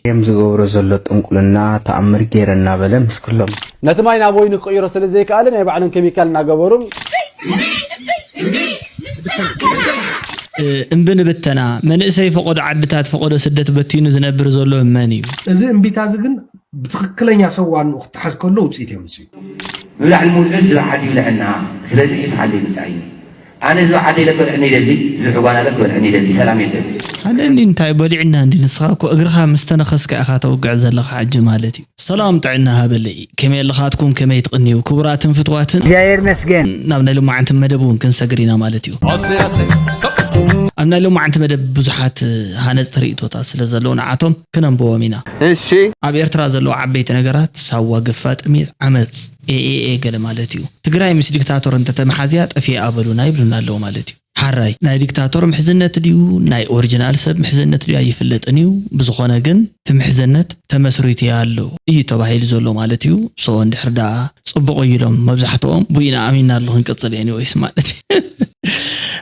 እዮም ዝገብሮ ዘሎ ጥንቁልና ተኣምር ገይረ እናበለ ምስክሎም። ነቲ ማይ ናብ ወይኒ ክቕይሮ ስለ ዘይከኣለ ናይ ባዕሎም ኬሚካል እናገበሩ እምቢ ንብተና መንእሰይ ፈቐዶ ዓድታት ፈቐዶ ስደት በቲኑ ዝነብር ዘሎ መን እዩ? እዚ እምቢታ እዚ ግን ብትኽክለኛ ሰብ ዋንኡ ክተሓዝ ከሎ ውፅኢት የምፅእ እዩ። ምብላዕ ልሙድ ዕዝ ዝብዓድ ይብልዐና። ስለዚ ሒዝሓለይ ምጻይ። ኣነ ዝብዓደይ ለክበልዐኒ ይደሊ፣ ዝብዒ ጓና ለክበልዐኒ ይደሊ። ሰላም የለን። ኣነ እንዲ እንታይ በሊዕና እንዲ ንስኻ እኮ እግርኻ ምስ ተነኸስካ ኢኻ ተውግዕ ዘለኻ ሕጂ ማለት እዩ። ሰላም ጥዕና ሃበለይ። ከመይ ኣለኻትኩም ከመይ ትቕንዩ ክቡራትን ፍትዋትን እግዚኣብሔር ይመስገን። ናብ ናይ ሎማዓንቲ መደብ እውን ክንሰግር ኢና ማለት እዩ። ኣብ ናይ ሎማዓንቲ መደብ ብዙሓት ሃነፅቲ ርእቶታት ስለ ዘለዉ ንዓቶም ክነንብቦም ኢና። እሺ ኣብ ኤርትራ ዘለዉ ዓበይቲ ነገራት ሳዋ ግፋ ጥሜት ዓመፅ ኤኤኤ ገለ ማለት እዩ። ትግራይ ምስ ዲክታቶር እንተተመሓዝያ ጠፊኣ በሉና ይብሉና ኣለዉ ማለት እዩ። ሓራይ ናይ ዲክታቶር ምሕዝነት ድዩ ናይ ኦሪጂናል ሰብ ምሕዝነት ድዩ ኣይፍለጥን እዩ። ብዝኾነ ግን እቲ ምሕዝነት ተመስሪቱ ኣሎ እዩ ተባሂሉ ዘሎ ማለት እዩ። ሶ እንድሕር ደኣ ፅቡቕ እዩ ኢሎም መብዛሕትኦም ቡኢና ኣሚና ኣሎ ክንቅፅል ኤኒወይስ ማለት እዩ።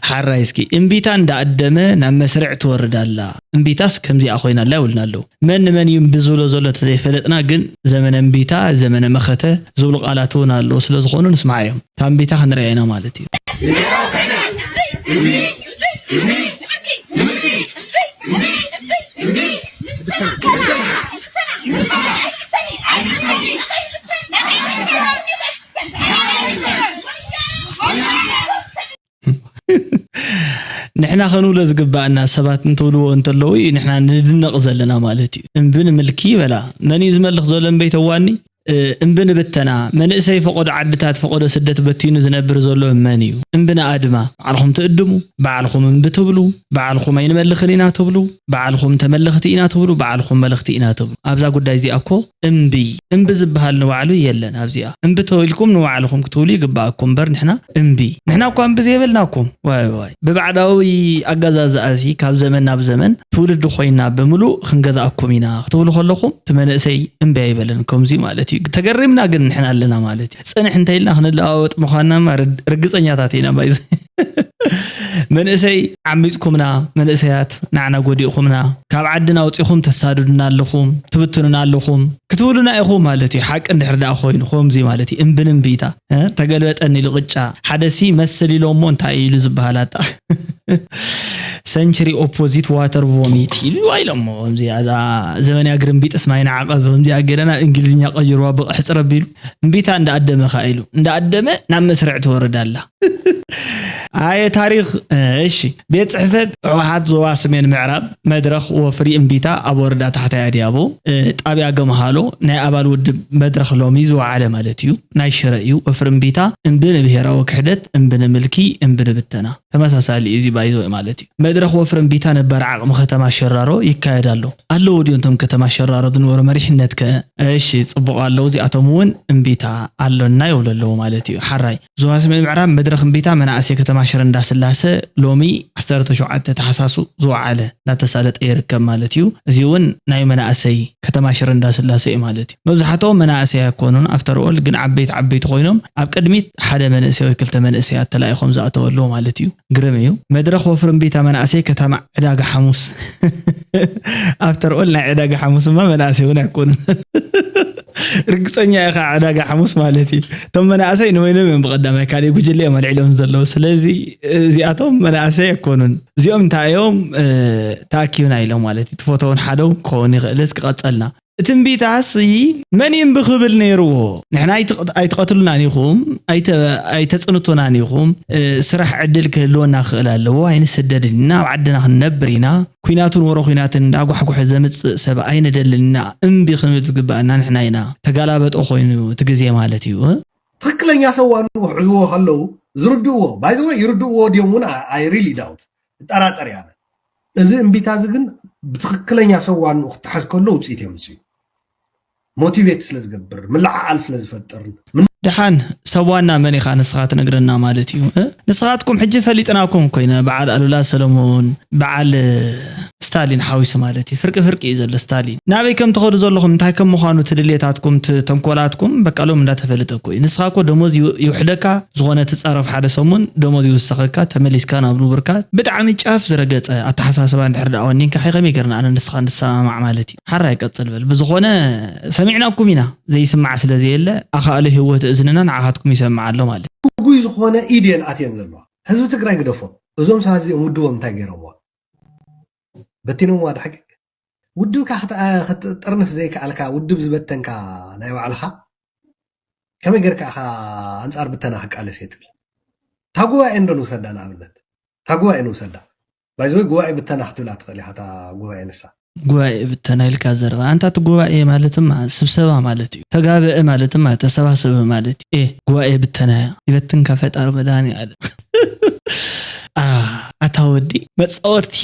ሓራይ እስኪ እምቢታ እንዳኣደመ ናብ መስርዕ ትወርድ ኣላ። እምቢታስ ከምዚኣ ኮይና ኣላ ይብሉና ኣለዉ። መን ንመን እዩ እምቢ ዝብሎ ዘሎ ተዘይፈለጥና ግን ዘመነ እምቢታ ዘመነ መኸተ ዝብሉ ቃላት እውን ኣለዉ ስለ ዝኾኑ ንስማዓዮም። እታ እምቢታ ክንሪኣ ኢና ማለት እዩ። ንሕና ክንብሎ ዝግባኣና ሰባት እንትብልዎ እንተለዉ እዩ ንሕና ንድነቕ ዘለና ማለት እዩ። እምቢ ንምልኪ በላ። መን እዩ ዝመልኽ ዘሎ እምበይ ተዋኒ? እምቢ ንብተና መንእሰይ ፈቐዶ ዓድታት ፈቐዶ ስደት በቲኑ ዝነብር ዘሎ መን እዩ? እምቢ ንኣድማ። ባዕልኹም ትእድሙ፣ ባዕልኹም እምቢ ትብሉ፣ ባዕልኹም ኣይንመልኽን ኢና ትብሉ፣ ባዕልኹም ተመለኽቲ ኢና ትብሉ፣ ባዕልኹም መለኽቲ ኢና ትብሉ። ኣብዛ ጉዳይ እዚኣ እኮ እምቢ እምቢ ዝበሃል ንባዕሉ የለን ኣብዚኣ። እምቢ ተወኢልኩም ንባዕልኹም ክትብሉ ይግባኣኩም እምበር ንሕና እምቢ ንሕና እኳ እምቢ ዘይበልናኩም ዋይ ዋይ ብባዕዳዊ ኣገዛዝኣሲ ካብ ዘመን ናብ ዘመን ትውልዲ ኮይና ብምሉእ ክንገዝኣኩም ኢና ክትብሉ ከለኹም እቲ መንእሰይ እምቢ ኣይበለን ከምዚ ማለት እዩ ተገሪምና ግን ንሕና ኣለና ማለት እዩ ፅንሕ እንተኢልና ክንለዋወጥ ምዃንና ርግፀኛታት ኢና ባይዞ መንእሰይ ዓሚፅኩምና መንእሰያት ንዓና ጎዲእኹምና ካብ ዓድና ኣውፂኹም ተሳድዱና ኣለኹም ትብትኑና ኣለኹም ክትብሉና ኢኹም ማለት እዩ ሓቂ እንድሕር ደኣ ኮይኑ ከምዚ ማለት እዩ እምብን እምቢታ ተገልበጠኒ ኢሉ ቅጫ ሓደሲ መስል ኢሎሞ እንታይ ኢሉ ዝበሃል ኣጣ ሰንቸሪ ኦፖዚት ዋተር ቮሚት ኢሉ ኣይሎሞ ከምዚ ዘመንያ ግርምቢጥስ ማይ ንዓቐብ ከምዚኣ ገይረ ናብ እንግሊዝኛ ቀይርዋ ብቕሕፅር ኣቢሉ እምቢታ እንዳኣደመ ከኣ ኢሉ እንዳኣደመ ናብ መስርዕ ትወርድ ኣላ ኣየ ታሪኽ እሺ ቤት ፅሕፈት ህወሓት ዞባ ሰሜን ምዕራብ መድረኽ ወፍሪ እምቢታ ኣብ ወረዳ ታሕታይ ኣድያቦ ጣብያ ገምሃሎ ናይ ኣባል ውድብ መድረኽ ሎሚ ዝወዓለ ማለት እዩ ናይ ሽረ እዩ ወፍሪ እምቢታ እምቢ ንብሄራዊ ክሕደት እምቢ ንምልኪ እምቢ ንብተና ተመሳሳሊ እዩ እዚ ባይዞ ማለት እዩ መድረኽ ወፍሪ እምቢታ ነባር ዓቕሚ ከተማ ሸራሮ ይካየድ ኣሎ ኣለዉ ድዮም እቶም ከተማ ሸራሮ ዝነበሩ መሪሕነት ከ እሺ ፅቡቕ ኣለዉ እዚኣቶም እውን እምቢታ ኣሎና ይብሉ ኣለዉ ማለት እዩ ሓራይ ዞባ ሰሜን ምዕራብ መድረኽ እምቢታ መናእሰይ ከተማ ሽረ እንዳስላሰ ሎሚ ዓሰርተ ሸውዓተ ታሕሳሱ ዝወዓለ እንዳተሳለጠ ይርከብ ማለት እዩ እዚ እውን ናይ መናእሰይ ከተማ ሽረ እንዳስላሰ እዩ ማለት እዩ መብዛሕትኦም መናእሰይ ኣይኮኑን after all ግን ዓበይቲ ዓበይቲ ኮይኖም ኣብ ቅድሚት ሓደ መንእሰይ ወይ ክልተ መንእሰያት ተላኢኾም ዝኣተወ ኣለዉ ማለት እዩ ግርም እዩ መድረኽ ወፍሪ እምቢታ መናእሰይ ከተማ ዕዳጋ ሓሙስ after all ናይ ዕዳጋ ሓሙስማ መናእሰይ እውን ኣይኮኑን ርግፀኛ ኢኻ ዕዳጋ ሓሙስ ማለት እዩ እቶም መናእሰይ ንበይኖም እዮም ብቐዳማይ ካሊእ ጉጅለ እዮም ኣልዒሎም ዘለዉ ስለዚ እዚኣቶም መናእሰይ ኣይኮኑን እዚኦም እንታይ እዮም ተኣኪብና ኢሎም ማለት እዩ ትፎተውን ሓደው ክኸውን ይኽእልስ ክቐፀልና እቲ እምቢታስ መን እዩ እምቢ ክብል ነይርዎ ንሕና ኣይትቐትሉናን ኢኹም ኣይተፅንቱናን ኢኹም ስራሕ ዕድል ክህልወና ክኽእል ኣለዎ ኣይንስደድን ኢና ኣብ ዓድና ክንነብር ኢና ኩናትን ወረ ኩናትን እንዳጓሕጉሐ ዘምፅእ ሰብ ኣይንደልን ኢና እምቢ ክንብል ዝግባኣና ንሕና ኢና ተጋላበጦ ኮይኑ እቲ ግዜ ማለት እዩ ትክክለኛ ሰብ ዋንኡ ክሕዝዎ ከለዉ ዝርድእዎ ባይዘወ ይርድእዎ ድዮም እውን I really doubt እጠራጠር እያ እዚ እምቢታ እዚ ግን ብትክክለኛ ሰብ ዋንኡ ክተሓዝ ከሎ ውፅኢት የምፅእ እዩ motivate ስለ ዝገብር ምልዕዓል ስለ ዝፈጥር ደሓን ሰብ ዋና መን ኢኻ ንስኻ ትነግረና ማለት እዩ። እ? ንስኻትኩም ሕጂ ፈሊጥናኩም ኮይነ በዓል ኣሉላ ሰለሞን፣ በዓል ስታሊን ሓዊሱ ማለት እዩ። ፍርቂ ፍርቂ እዩ ዘሎ ስታሊን። ናበይ ከም ትኸዱ ዘለኹም፣ እንታይ ከም ምዃኑ እቲ ድሌታትኩም፣ እቲ ተንኮላትኩም በቃ ሎም እንዳተፈለጠ እኮ እዩ። ንስኻ እኮ ደሞዝ ይው-፣ ይውሕደካ፣ ዝኾነ ትጻረፍ ሓደ ሰሙን ደሞዝ ይውሰኸካ፣ ተመሊስካ ናብ ንቡርካ። ብጣዕሚ ጫፍ ዝረገጸ ኣተሓሳስባ እንድሕር ደኣ ወኒንካ፣ ከመይ ጌርና ኣነ ንስኻ ንሰማማዕ ማለት እዩ። ሓራይ ቀጽል በል። ብዝኾነ ሰሚዕናኩም ኢና፣ ዘይስማዕ ስለ ዘየለ ኣኻእሎ ህይወት እዝንና ንዓኻትኩም ይሰምዕ ኣሎ ማለት እዩ። ግጉይ ዝኾነ ኢድ እየን ኣትየን ዘለዋ። ህዝቢ ትግራይ ግደፎ። እዞም ሰባት እዚኦም ውድቦም እንታይ ገይሮምዋ? በቲኖምዋ ዶ ሓቂ? ውድብካ ክት-፣ ኣ-፣ ክትጥርንፍ ዘይከኣልካ፣ ውድብ ዝበተንካ ናይ ባዕልኻ፣ ከመይ ጌርካ ኢኻ ኣንጻር ብተና ክቃለስ እየ ትብል? እታ ጉባኤ እንዶ ንውሰዳ ንኣብነት። እታ ጉባኤ ንውሰዳ። ባይ ዘ ወይ ጉባኤ ብተና ክትብላ ትኽእል ኢኻ እታ ጉባኤ ንሳ። ጉባኤ ብተና ኢልካ ዘረባ። ኣንታ እቲ ጉባኤ ማለትማ ስብሰባ ማለት እዩ። ተጋበአ ማለትማ ተሰባሰበ ማለት እዩ። ኤ፣ ጉባኤ ብተና እያ። ይበትንካ ፈጣሪ መድሃኒዓለም። ኣ፣ ኣታ ወዲ መጻወቲ፣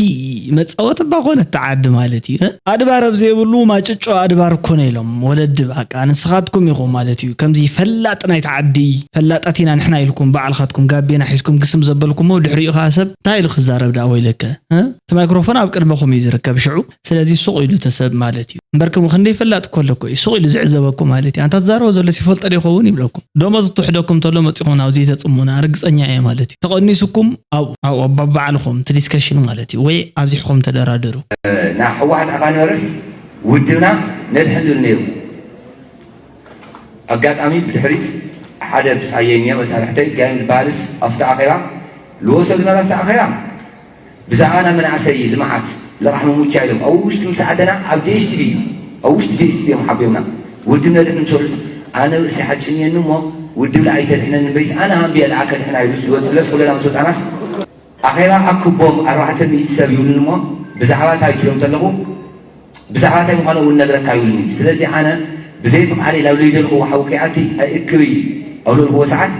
መጻወቲ እባ ኮነ እታ ዓዲ ማለት እዩ። እ? ኣድባር ኣብ ዘይብሉ ማጭጮ ኣድባር ኮነ ኢሎም ወለዲ በቃ ንስኻትኩም ኢኹም ማለት እዩ። ከምዚ ፈላጥ ናይቲ ዓዲ ፈላጣት ኢና ንሕና ኢልኩም ባዕልኻትኩም ጋቤና ሒዝኩም ግስም ዘበልኩሞ ድሕሪኡ ኸኣ ሰብ እንታይ ኢሉ ክዛረብ ደኣ ወይለከ? እ? እቲ ማይክሮፎን ኣብ ቅድመኹም እዩ ዝርከብ ሽዑ። ስለዚ ሱቕ ኢሉ እቲ ሰብ ማለት እዩ። እምበር ከም ክንደይ ፈላጥ እኮ ኣሎ እኮ እዩ። ሱቕ ኢሉ ዝዕዘበኩም ማለት እዩ። ኣንታ ትዛረቦ ዘሎ ይፈልጦ ዶ ይኸውን ይብለኩም። ደሞዝ ትውሕደኩም ተሎ መጺኹም ናብዚ ተጽሙና ርግጸኛ እየ ማለት እዩ። ተቐኒሱኩም ኣብኡ፣ ኣብኡ ኣብ ባዕልኹም እቲ ዲስከሽን ማለት እዩ። ወይ ኣብዚሕኹም ተደራደሩ። ናብ ህወሓት ኣኻ ንበርስ ውድብና ነድሕን ዝብል ነይሩ። ኣጋጣሚ ብድሕሪት ሓደ ብጻየኛ መሳርሕተይ ጋይም ዝበሃልስ ኣብቲ ኣኼባ ዝወሰዱ ናብ ኣብቲ ኣኼባ ብዛዕባ ናይ መናእሰይ ልምዓት ልቓሕ ምምቻ ኢሎም ኣብ ውሽጢ ምስ ኣተና ኣብ ዲኤስቲቪ እዩ። ኣብ ውሽጢ ዲኤስቲቪ እዮም ሓቢሮምና። ውድብ ነድሕን ምስ በሉስ ኣነ ርእሰይ ሓጭን እየኒ እሞ ውድብ ኣይተድሕነኒ እምበይስ ኣነ ሃምብየ ለኣ ከድሕና ኢሉስ ዝወፅለስ ኩለና ምስ ወፃናስ ኣኼባ ኣክቦም ኣርባዕተ ሚእቲ ሰብ ይብሉኒ እሞ ብዛዕባ እንታይ ትብሎም ተለኹ ብዛዕባ እንታይ ምዃኑ እውን ነግረካ ይብሉኒ። ስለዚ ኣነ ብዘይ ፍቓደይ ናብ ለይደልኹዎ ሓዊ ከይኣቲ ኣይእክብ እዩ ኣብ ለልኹዎ ሰዓት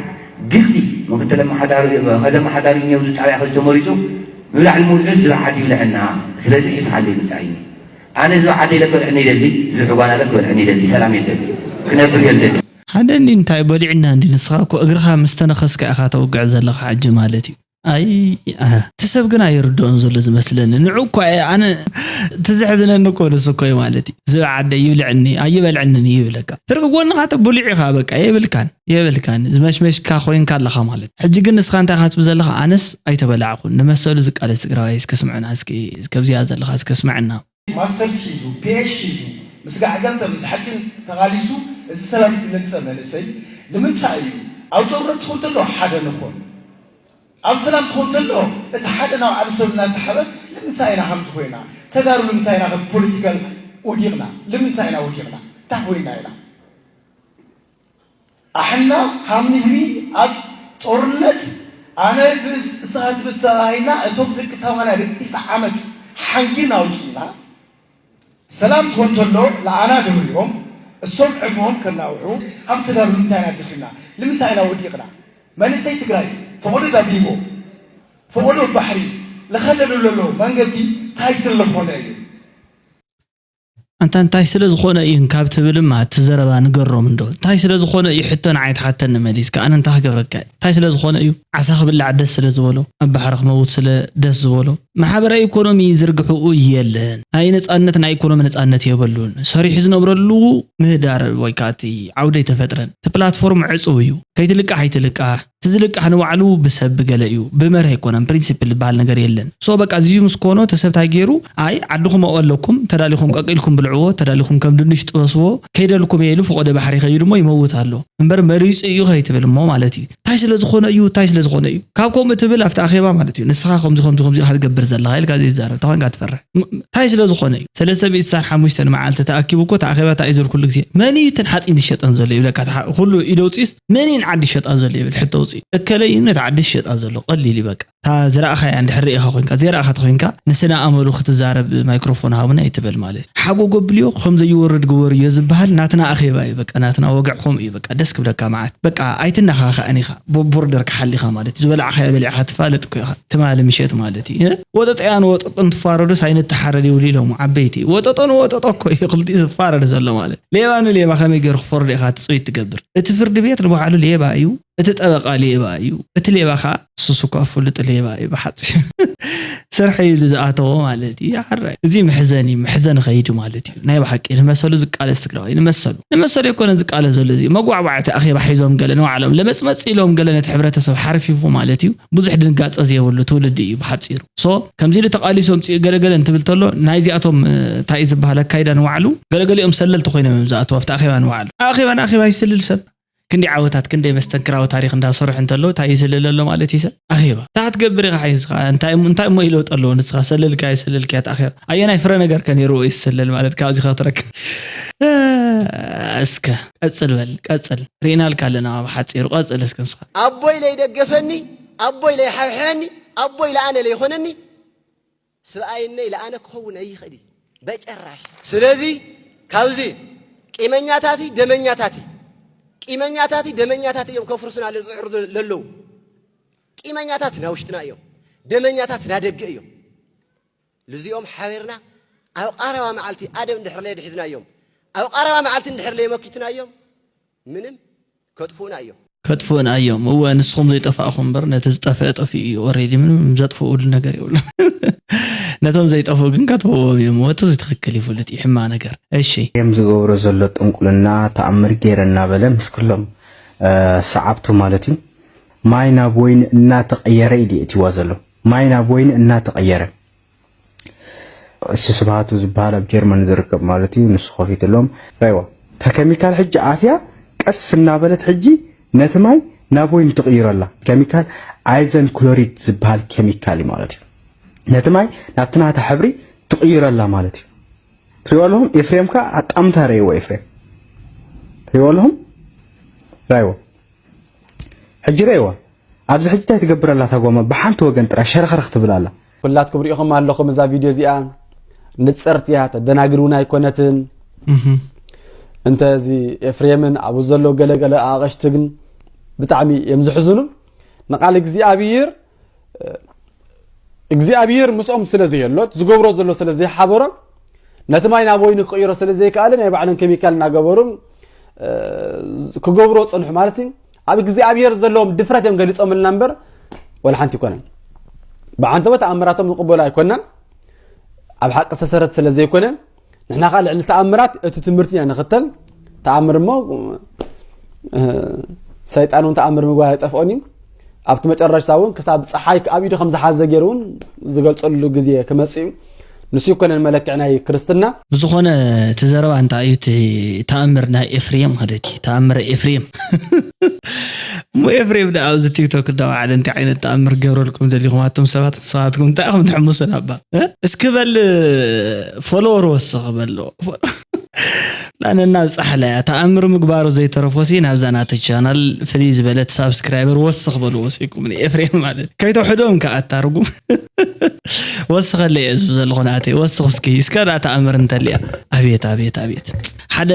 ግልፂ ምክትል ኣመሓዳሪ ከዘ ኣመሓዳሪ እኒኦ ኣብዚ ጣብያ ከዚ ተመሪፁ ንላዕሊ ምውልዑ ዝብዓ ዓዲ ይብልዐና። ስለዚ ሒዝካለይ ምፃእኒ። ኣነ ዝብዓ ዓዲ ኢለ ክበልዐኒ ይደሊ፣ ዝብዒ ጓና ኢለ ክበልዐኒ ይደሊ፣ ሰላም የለን፣ ክነብር የለን። ሓደ እንዲ እንታይ በሊዕና እንዲ ንስኻ እኮ እግርኻ ምስ ተነኸስካ ኢኻ ተውግዕ ዘለኻ ሕጂ ማለት እዩ። ኣይ ኣህ፣ እቲ ሰብ ግን ኣይርድኦን ዘሎ ዝመስለኒ። ንዑ እኳ እየ ኣነ እቲ ዘሕዝነኒ እኮ ንሱ እኮ እዩ ማለት እዩ። ዝብዓ ዓደይ ይብልዕኒ ኣይበልዕንን እዩ ይብለካ። ፍርቂ ጎንኻ ተብሉዕ ኢኻ በቃ የብልካን የብልካን ዝመሽመሽካ ኮይንካ ኣለኻ ማለት። ሕጂ ግን ንስኻ እንታይ ኢኻ ትብል ዘለኻ? ኣነስ ኣይተበላዕኹን። ንመሰሉ ዝቃለስ ትግራዋይ እስኪ ስምዑና እስኪ ከምዚኣ ዘለኻ እስኪ ስምዕና። ማስተርስ ሒዙ ፒኤች ሒዙ ምስ ጋዕ ገንተር ምስ ሓድን ተቓሊሱ እዚ ሰላም ዝነግጸ መንእሰይ ንምንታይ እዩ ኣብ ጦርነት ትኾን ተሎ ሓደ ንኾን ኣብ ሰላም ትኾን ተሎ እቲ ሓደ ናብ ዓዱ ሰብ እናሰሓበ ንምንታይ ኢና ከምዚ ኮይና ተጋሩ ንምንታይ ኢና ከም ፖለቲካል ወዲቕና ንምንታይ ኢና ወዲቕና እንታይ ኮይና ኢና ኣሕና ሃም ንህቢ ኣብ ጦርነት ኣነ ብስ እሳት ብስ ተራሂና እቶም ደቂ ሰማንያ ደቂ ትስዓ ዓመት ሓንጊና ኣውፅእና ሰላም ትኾን ተሎ ለኣና ድብሪኦም እሶም ዕድመኦም ከናውሑ ሃም ተጋሩ ንምንታይ ኢና ድኺምና ንምንታይ ኢና ወዲቕና መንእሰይ ትግራይ ፈቐዶ ዳቢቦ ፈቐዶ ባሕሪ ለኸለሉ ለሎ መንገዲ ታይ ስለኾነ እዩ ኣንታ እንታይ ስለ ዝኾነ እዩ እንካብ ትብል እማ እቲ ዘረባ ንገሮም እንዶ እንታይ ስለ ዝኾነ እዩ ሕቶ ንዓይ ትሓተኒ መሊስካ ኣነ እንታይ ክገብረካ እየ እንታይ ስለ ዝኾነ እዩ ዓሳ ክብላዕ ደስ ስለ ዝበሎ ኣብ ባሕሪ ክመውት ስለ ደስ ዝበሎ ማሕበራዊ ኢኮኖሚ ዝርግሕኡ የለን ናይ ነፃነት ናይ ኢኮኖሚ ነፃነት የበሉን ሰሪሑ ዝነብረሉ ምህዳር ወይ ከዓ እቲ ዓውዲ ኣይተፈጥረን እቲ ፕላትፎርም ዕፁው እዩ ከይትልቃሕ ኣይትልቃሕ እቲ ዝልቃሕ ንባዕሉ ብሰብ ብገለ እዩ ብመርህ ኣይኮነን ፕሪንሲፕል ዝበሃል ነገር የለን so በቃ እዚ ምስ ኮኖ እቲ ሰብ እንታይ ገይሩ ኣይ ዓድኹም ኣብኡ ኣለኩም ተዳሊኹም ቀቂልኩም ብልዕዎ ተዳሊኹም ከም ድንሽ ጥበስዎ ከይደልኩም እየ ኢሉ ፈቆዶ ባሕሪ ይኸይድ እሞ ይመውት ኣሎ እምበር መሪፁ እዩ ከይትብል እሞ ማለት እዩ እንታይ ስለ ዝኾነ እዩ እንታይ ስለ ዝኾነ እዩ ካብ ከምኡ ትብል ኣብቲ ኣኼባ ማለት እዩ ንስኻ ከምዚ ከምዚ ከምዚ ኢኻ ትገብር ዘለኻ ኢልካ ዘይዛረብ እንታይ ኮይንካ ትፈርሕ እንታይ ስለ ዝኾነ እዩ ሰለስተ ሚእቲ ስሳን ሓሙሽተን መዓልቲ ተኣኪቡ እኮ እቲ ኣኼባ እንታይ እዩ ዝብል ኩሉ ግዜ መን እዩ እተን ሓፂን ዝሸጠን ዘሎ ይብለካ ኩሉ ኢደ ውፅኢስ መን እየን ዓዲ ሸጣ ዘሎ ይብል ሕቶ ውፅኢ እከለ እዩ ነቲ ዓዲ ዝሸጣ ዘሎ ቀሊል እዩ በቃ እታ ዝረኣኻያ እንድሕር ርኢኻ ኮይንካ ዘይረኣኻ ተኮይንካ ንስነ ኣመሉ ክትዛረብ ማይክሮፎን ሃቡና ይትበል ማለት እዩ ሓጎ ጎብልዮ ከም ዘይወርድ ግበርዮ ዝበሃል ናትና ኣኼባ እዩ በቃ ናትና ወግዕ ከምኡ እዩ በቃ ደስ ክብለካ መዓት በቃ ኣይትነኻኸእን ኢኻ ቦርደር ክሓሊኻ ማለት እዩ። ዝበላዕኻዮ በሊዕኻ ትፋለጥ እኮ ኢኻ። ትማሊ ምሸት ማለት እዩ። እ? ወጠጦ እያ ንወጠጦ እንትፋረዱስ ኣይንተሓረድ ይብሉ ኢሎም ዓበይቲ። ወጠጦ ንወጠጦ እኮ እዩ ክልቲኡ ዝፋረድ ዘሎ ማለት። ሌባ ንሌባ ከመይ ገይሩ ክፈርዶ ኢኻ ትፅቢት ትገብር? እቲ ፍርዲ ቤት ንባዕሉ ሌባ እዩ። እቲ ጠበቃ ሌባ እዩ። እቲ ሌባ ከዓ ንሱስ እኳ ፍሉጥ ሌባ እዩ ብሓፂ። ስርሐይ ኢሉ ዝኣተዎ ማለት እዩ። ሓራይ። እዚ መሕዘኒ፣ መሕዘኒ ኸይዱ ማለት እዩ። ናይ ብሓቂ ንመሰሉ ዝቃለስ ትግራዋይ፣ ንመሰሉ። ንመሰሉ ኣይኮነን ዝቃለስ ዘሎ እዚ። መጓዕባዕቲ ኣኼባ ሒዞም ገለ ንባዕሎም ለመጽመጽ ኢሎም ገለ ነቲ ሕብረተሰብ ሓርፊፉ ማለት እዩ። ብዙሕ ድንጋጸ ዘይብሉ ትውልዲ እዩ ብሓጺሩ። ሶ፣ ከምዚ ኢሉ ተቃሊሱ ኣምጺኡ ገለ ገለ እንትብል ተሎ፣ ናይዚኣቶም፣ እ፣ እንታይ እዩ ዝበሃል ኣካይዳ ንባዕሉ፣ ገለገሊኦም ሰለልቲ ኮይኖም እዮም ዝኣተዉ ኣብቲ ኣኼባ ንባዕሉ። ኣኼባ ንኣኼባ ይስልል ሰብ። ክንደይ ዓወታት፣ ክንደይ መስተንክራዊ ታሪኽ እንዳሰርሑ እንተለዉ፣ እንታይ ይስልል ኣሎ ማለት እዩ ሰብ? ኣኼባ። እንታይ ክትገብር ኢኻ ሓይዝኻ? እንታይ እሞ፣ እንታይ እሞ ይለውጥ ኣለዎ ንስኻ? ሰለልካዮ፣ ሰለልካዮ እቲ ኣኼባ። ኣየናይ ፍረ ነገር ከ ነይርዎ እዩ ዝስልል ማለት ካብዚ ኸ ትረክብ? እ፣ እስከ ቀጽል በል፣ ቀጽል። ርኢናልካ ኣለና ብሓጺሩ፣ ቀጽል እስከ ንስኻ። ኣቦይ ለይደገፈኒ፣ ኣቦይ ለይሓብሐኒ፣ ኣቦይ ለኣነ ለይኾነኒ፣ ስብኣይነይ ለኣነ ክኸውን ኣይኽእል እዩ። በጨራሽ። ስለዚ ካብዚ ቂመኛታቲ፣ ደመኛታቲ፣ ቂመኛታቲ፣ ደመኛታቲ እዮም ከፍርሱና ዝጽዕሩ ዘለዉ። ቂመኛታት ና ውሽጥና እዮም። ደመኛታት ና ደገ እዮም። ልዚኦም ሓቢርና ኣብ ቃረባ መዓልቲ ኣደም እንድሕር ለየድሒዝናዮም፣ ኣብ ቃረባ መዓልቲ እንድሕር ለየመኪትናዮም፣ ምንም ከጥፍኡና እዮም። ከጥፍኡና እዮም። እወ፣ ንስኹም ዘይጠፋእኹም እምበር፣ ነቲ ዝጠፍአ ጠፊኡ እዩ። ኦሬዲ ምንም ዘጥፍኡሉ ነገር የብሎም። ነቶም ዘይጠፍኡ ግን ከጥፍዎም እዮም። ወቲ እዚ ትኽክል እዩ፣ ፍሉጥ እዩ፣ ሕማቕ ነገር። እሺ። እዮም ዝገብሮ ዘሎ ጥንቁልና ተኣምር ገይረ እናበለ ምስ ኩሎም፣ እ፣ ሰዓብቱ ማለት እዩ። ማይ ናብ ወይኒ እናተቐየረ እዩ የእትዋ ዘሎ። ማይ ናብ ወይኒ እናተቐየረ። እሺ ስብሃቱ ዝበሃል ኣብ ጀርመን ዝርከብ ማለት እዩ። ንሱ ከፊትሎም። ራይዋ። እታ ኬሚካል ሕጂ ኣትያ ቀስ እናበለት ሕጂ ነቲ ማይ ናብ ወይኒ ትቕይረላ። ኬሚካል ኣይዘን ክሎሪድ ዝበሃል ኬሚካል እዩ ማለት እዩ። ነቲ ማይ ናብቲ ናታ ሕብሪ ትቕይረላ ማለት እዩ። ትሪእዎ ኣለኹም? ኤፍሬም ከኣ ኣጣምታ ረእይዎ ኤፍሬም። ትሪእዎ ኣለኹም? ራይዎ። ሕጂ ረእይዋ። ኣብዚ ሕጂ እንታይ ትገብር ኣላ እታ ጓማ? ብሓንቲ ወገን ጥራይ ሸረኽረኽ ትብል ኣላ። ኩላትኩም ሪኢኹም ኣለኹም እዛ ቪድዮ እዚኣ። ንጽርቲ እያ፣ ተደናግር እውን ኣይኮነትን። እህ። እንተ እዚ ኤፍሬምን ኣብኡ ዘለዉ ገለገለ ኣቕሽቲ ግን ብጣዕሚ እዮም ዝሕዝኑ። ንቓል እግዚኣብሔር፣ እግዚኣብሔር ምስኦም ስለ ዘየሎት፣ ዝገብሮ ዘሎ ስለ ዘይሓበሮም፣ ነቲ ማይ ናብ ወይኒ ክቕይሮ ስለ ዘይከኣለ፣ ናይ ባዕሎም ኬሚካል እናገበሩ፣ እ፣ ክገብርዎ ጸንሑ ማለት እዩ። ኣብ እግዚኣብሔር ዘለዎም ድፍረት እዮም ገሊጾምልና እምበር፣ ወላ ሓንቲ ኣይኮነን። ብዓንተቦ ተኣምራቶም ንቕበሎ ኣይኮናን። ኣብ ሓቂ ዝተሰረት ስለ ዘይኮነ፣ ንሕና ኸኣ ልዕሊ ተኣምራት እቲ ትምህርቲ ኢና ንኽተል። ተኣምር እሞ፣ እ፣ ሰይጣን እውን ተኣምር ምግባር ኣይጠፍኦን እዩ። ኣብቲ መጨረሽታ እውን ክሳብ ጸሓይ ኣብ ኢዱ ከም ዝሓዘ ገይሩ እውን ዝገልጸሉ ግዜ ክመጽእ እዩ። ንሱ ይኮነን መለክዒ ናይ ክርስትና። ብዝኾነ እቲ ዘረባ እንታይ እዩ? እቲ ተኣምር ናይ ኤፍሬም ማለት እዩ። ተኣምር ኤፍሬም። እሞ ኤፍሬም ደኣ ኣብዚ ቲክቶክ እንዳወዓለ እንታይ ዓይነት ተኣምር ገብረልኩም ደሊኹም ኣቱም ሰባት? ንስኻትኩም እንታይ ኢኹም ትሕምሱ ናባ? እ? እስኪ በል ፎሎወር ወስኽ በሎ። ላነና ብጻሕላ እያ። ተኣምር ምግባሩ ዘይተረፎሲ ናብዛ ናተ ቻናል ፍልይ ዝበለት ሳብስክራይበር ወስኽ በልዎ ሲኩም ንኤፍሬም ማለት። ከይተውሕዶም ከኣ ኣታ ርጉም። ወስኸለይ እየ ዝብል ዘለኹ ናተይ። ወስኽ እስኪ። እስከ ደኣ ተኣምር እንተልያ። ኣቤት፣ ኣቤት፣ ኣቤት። ሓደ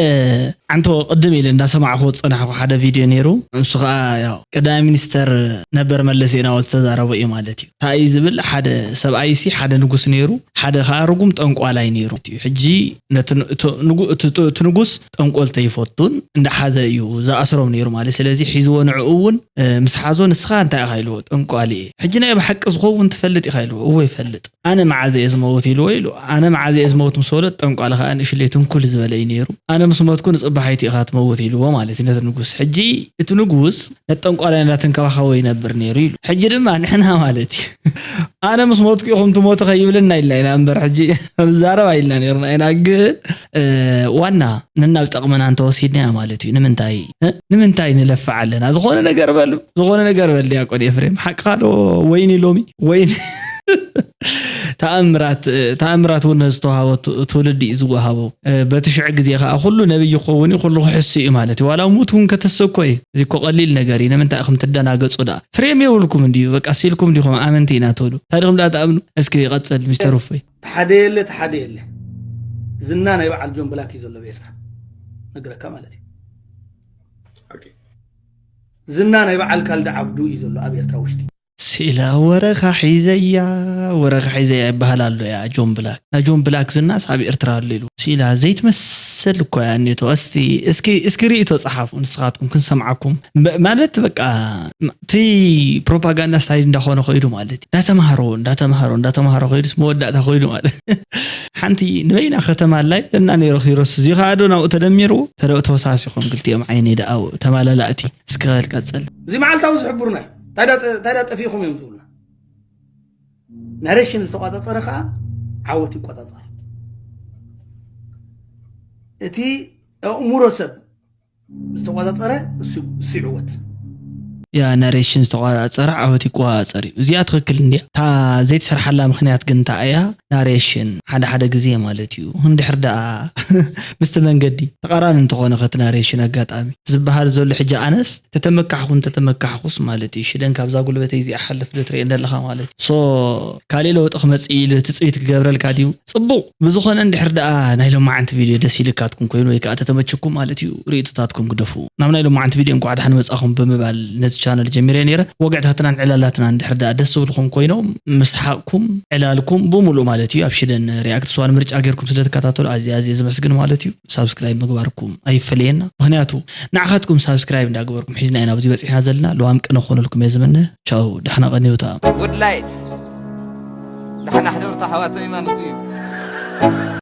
ዓንቶ ቅድም ኢለ እንዳሰማዕኩ ዝጸናሕኩ ሓደ ቪድዮ ነይሩ። ንሱ ከኣ ያው ቀዳማይ ሚኒስተር ነበር መለስ ዜናዊ ዝተዛረቦ እዩ ማለት እዩ። እንታይ እዩ ዝብል? ሓደ ሰብኣይሲ ሓደ ንጉስ ነይሩ፣ ሓደ ከኣ ርጉም ጠንቋላይ ነይሩ። ሕጂ ነቲ ን-፣ እቲ ንጉ-፣ እቲ፣ እቲ፣ እቲ ንጉስ ጠንቆልቲ ይፈቱን እንዳሓዘ እዩ ዝኣስሮም ነይሩ ማለት። ስለዚ ሒዝዎ ንዕኡ እውን፣ እ፣ ምስ ሓዞ ንስኻ እንታይ ኢኻ ኢልዎ? ጠንቋሊ እየ። ሕጂ ናይ ብሓቂ ዝኸውን ትፈልጥ ኢኻ ኢልዎ? እወ ይፈልጥ። ኣነ መዓዘ እየ ዝመውት ኢልዎ ኢሉ። ኣነ መዓዘ እየ ዝመውት ምስ በሎ ጠንቋሊ ከኣ ንእሽለይ ትንኩል ዝበለ እዩ ነይሩ። ኣነ ምስ ሞትኩ ንጽባሒቱ ኢኻ ትመውት ኢልዎ ማለት እዩ ነቲ ንጉስ። ሕጂ እቲ ንጉስ ነቲ ጠንቋላይ እንዳተንከባኸቦ ይነብር ነይሩ ኢሉ። ሕጂ ድማ ንሕና ማለት እዩ። ኣነ ምስ ሞትኩ ኢኹም ትሞቱ ከይብለና ኢልና ኢና እምበር ሕጂ ንዛረብ ኣይልና ነይርና ኢና። ግን፣ እ፣ ዋና ነናብ ጠቕምና እንተወሲድናያ ማለት እዩ። ንምንታይ፣ እ? ንምንታይ ንለፍዕ ኣለና? ዝኾነ ነገር በሉ፣ ዝኾነ ነገር በል ዲያቆን ኤፍሬም። ሓቅኻ ዶ ወይኒ ሎሚ? ወይኒ። ተኣምራት፣ እ፣ ተኣምራት እውን ዝተዋሃቦ ት-፣ ትውልዲ እዩ ዝወሃቦ። እ፣ በቲ ሽዑ ግዜ ከኣ ኩሉ ነቢይ ይኸውን እዩ፣ ኩሉ ክሕሱ እዩ ማለት እዩ። ዋላ ሙት እውን ከተሰኮ እዩ። እዚ እኮ ቀሊል ነገር እዩ። ንምንታይ ኢኹም ትደናገጹ ደኣ? ፍሬም የብልኩም እንድዩ። በቃ ሲልኩም ዲኹም ኣመንቲ ኢና ትብሉ። እንታይ ዲኹም ደኣ ትኣምኑ? እስኪ ይቐጽል ሚስተር ውፈይ። ተሓደ የለ፣ ተሓደ የለ። ዝና ናይ በዓል ጆን ብላክ እዩ ዘሎ ብኤርትራ። ነግረካ ማለት እዩ። ኦኬ። ዝና ናይ በዓል ካልድ ዓብዱ እዩ ዘሎ ኣብ ኤርትራ ውሽጢ። ሲላ ወረኻ ሒዘያ፣ ወረኻ ሒዘያ ይበሃል ኣሎ። ያ ጆን ብላክ፣ ናይ ጆን ብላክ ዝናስ ኣብ ኤርትራ ኣሎ ኢሉ። ሲላ ዘይትመስል እኮ እያ እኔቶ። እስቲ እስኪ እስኪ ርእይቶ ጸሓፉ ንስኻትኩም ክንሰምዓኩም። በ- ማለት በቃ እቲ ፕሮፓጋንዳ ስታይል እንዳኾነ ኸይዱ ማለት እዩ። እንዳተማሃሮ እንዳተማሃሮ እንዳተማሃሮ ኸይዱስ መወዳእታ ኸይዱ ማለት ሓንቲ ንበይና ከተማ ኣላይ ለና ነይሮ ኪሮስ እዚ ኸኣ ዶ ናብኡ ተደሚርዎ ተደኡ ተወሳሲኾም ክልቲኦም ዓይነይ ደኣ ተማላላእቲ እስከ በል ቀጽል። እዚ መዓልታዊ ዝሕብሩና እዩ። ታዲያ ጠ- ታዲያ ጠፊእኹም እዮም ዝብሉና። ናሬሽን ዝተቋጻጸረ ከዓ ዓወት ይቆጻጸር። እቲ ኣእምሮ ሰብ ዝተቋጻጸረ እሱ እሱ ይዕወት። ያ ናሬሽን ዝተቋጻጸረ ዓወት ይቆጻጸር እዩ። እዚኣ ትኽክል እንዲያ። እታ ዘይትሰርሓላ ምኽንያት ግን እንታይ እያ? ናሬሽን ሓደ ሓደ ግዜ ማለት እዩ። እንድሕር ደኣ ምስቲ መንገዲ ተቓራኒ እንተኾነ ከቲ ናሬሽን ኣጋጣሚ ዝበሃል ዘሎ ሕጂ ኣነስ ተተመካሕኩ እንተተመካሕኩስ ማለት እዩ። ሽደን ካብዛ ጉልበተይ እዚኣ ሓልፍ ዶ ትርእየኒ ኣለኻ ማለት እዩ። ሶ ካልእ ለውጢ ክመጽእ ኢሉ ትጽቢት ክገብረልካ ድዩ? ጽቡቕ። ብዝኾነ እንድሕር ደኣ ናይ ሎማዓንቲ ቪድዮ ደስ ኢልካትኩም ኮይኑ ወይ ከዓ ተተመችኩም ማለት እዩ ርእይቶታትኩም ግደፉ። ናብ ናይ ሎማዓንቲ ቪድዮ እንኳዕ ደሓን መጻኹም ብምባል ነዚ ቻነል ጀሚረ ነይረ። ወግዕታትናን ዕላላትናን እንድሕር ደኣ ደስ ዝብልኩም ኮይኖም ምስ ሓቕኩም ዕላልኩም ብምሉእ ማለት እዩ ኣብ ሽደን ሪያክት ስዋን ምርጫ ጌርኩም ስለ ትከታተሉ ኣዝየ ኣዝየ ዝመስግን ማለት እዩ። ሳብስክራይብ ምግባርኩም ኣይፈለየና። ምኽንያቱ ንዓኻትኩም ሳብስክራይብ እንዳገበርኩም ሒዝና ኢና ኣብዚ በጺሕና ዘለና። ለዋም ቅነ ክኾነልኩም እየ ዝምነ። ቻው፣ ደሕና ቀንዩታ። ጉድ ላይት ደሕና ሕደሩ ኣሕዋተይ ማለት እዩ።